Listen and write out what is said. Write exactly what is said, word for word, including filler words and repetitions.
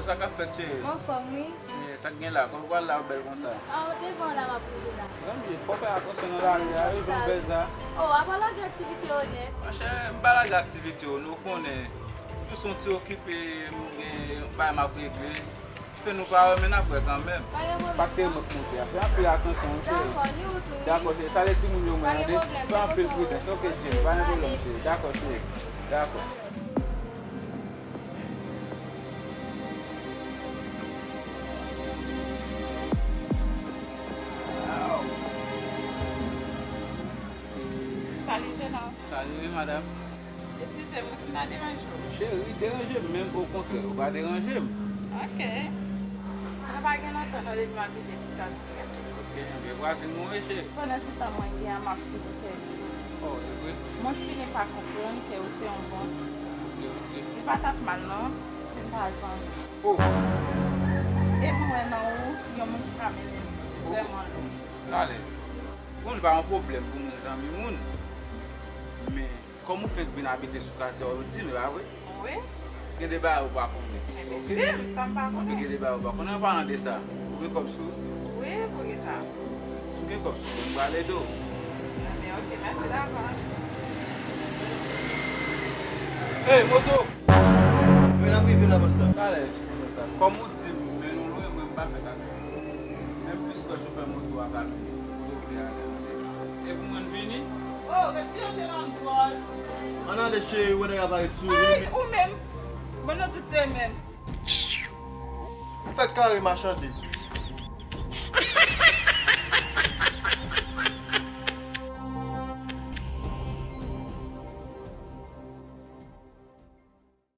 Sa k ap fèt, cheri? M anfòm, wi. Sa k gen la? Kòman w pral la ou bèl konsa? A, devan la m ap rive la. Zanmi, fò w fè atansyon nan lari a, wi, jan w bèl sa. Oh, apa lage aktivite yo nèt? Monchè, m pa lage aktivite yo, nou konnen. Jis yon ti okipe, m gen bagay m ap regle. Fè nou pa wè, men n ap wè kanmenm. Pa gen pwoblèm. Pase m ap monte a. Fè anpil atansyon, wi, cheri. Dakò, li ou tou, wi. Dakò, cheri. Salye timoun yo, mwen, tande. Fè anpil pridans, oke, cheri. Pa gen pwoblèm, cheri. Dakò, cheri. Dakò. Salut, jeune homme. Salut, madame. Eskize m, si m ta deranje w. Cheri, deranje m menm, okontrè, ou pa deranje m. Ok. Sa pa gen lontan non depi m abite sou katye a. Ok, ebyen vwazin mwen, cheri. Pandan se tan mwen gen an, m ap fini pèdi. Oh, e vre? Mwen fini pa konprann ke ou se yon bon tip. Ok, ok. Li pa t ap mal non, si n ta zanmi. Oh. E mwen wè nan ou, yon moun ki ka mennen m vrèman lwen. Talè. Bon, li pa yon pwoblèm pou moun zanmi moun. Men, kòm ou fenk vin abite sou katye a, ou di m, e pa vre? Wi. Gen de bagay ou pa konnen. Ebyen, di m, sa m pa konnen. Gen de bagay ou pa konnen. An palan de sa, ou gen kòb sou ou? Wi, poukisa? Si w gen kòb sou ou, m pral ede w. Ebyen, ok, mèsi davans. Hey, moto! Wi, n ap rive la, bòs la. Talè, kòm ou di m, men nou lwen, mwen m pa fè taksi. Menm plis kwè chofè moto a ka vini. Kote w vle ale, ale. E pou mwen vini? Oh, ret kilòt nan dwòl. Ann ale, cheri, wè nèg ap parèt sou ou. Ay, ou menm. Bon, nou tout se menm. Ou fèk kare machande.